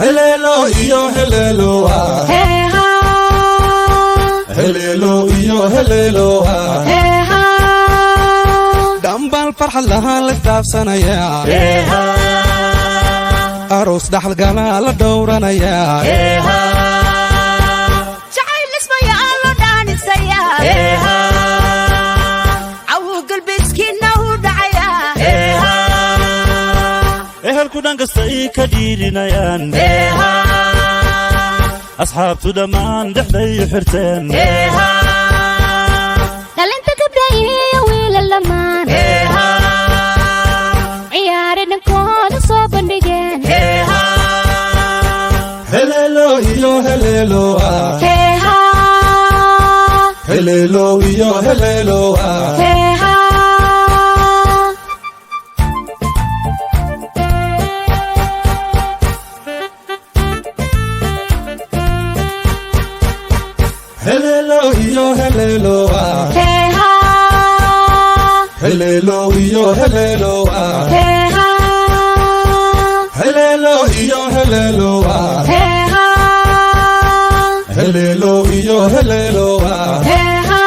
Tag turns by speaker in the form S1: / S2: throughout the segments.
S1: Heleelo iyo heleeloa. Heleelo iyo heleeloa. Dhambaal farxad lahaan la isdhaafsanayaa, aroos dhaxalgalaa la dhowranayaa.
S2: Jacayl ismayaa loo dhaanisayaa, cawuu galbiskiina u dhacayaa.
S3: Ehelku dhan kasta ii ka dhiirinayaan, asxaabtu dhammaan dhexday u xirteen.
S4: Dhalinta gabdha iyo wiilal dhammaan ciyaari dhankooda soo bandhigeen.
S1: Heleelo iyo heleeloa. Heleelo iyo heleeloa.
S4: Heeha.
S1: Heleelo iyo heleeloa.
S4: Heeha.
S1: Heleelo iyo heleeloa.
S4: Heeha.
S1: Heleelo iyo heleeloa.
S4: Heeha.
S1: Heleelo iyo heleeloa.
S4: Heeha.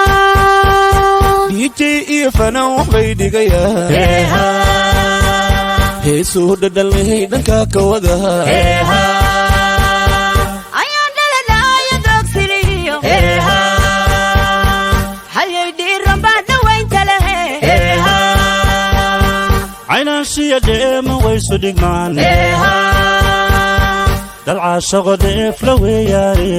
S5: DJ iyo fanaan waxbay dhigayaan, heesuu dhadhanlehey dhanka ka wada.
S2: Ayaan dhaladaayo doogsiliyo halyay dhiiran baa dhowaynta lehe.
S3: Caynaanshiya dheema waysu dhigmaan, dalcaashaqo dheef la weeyaane.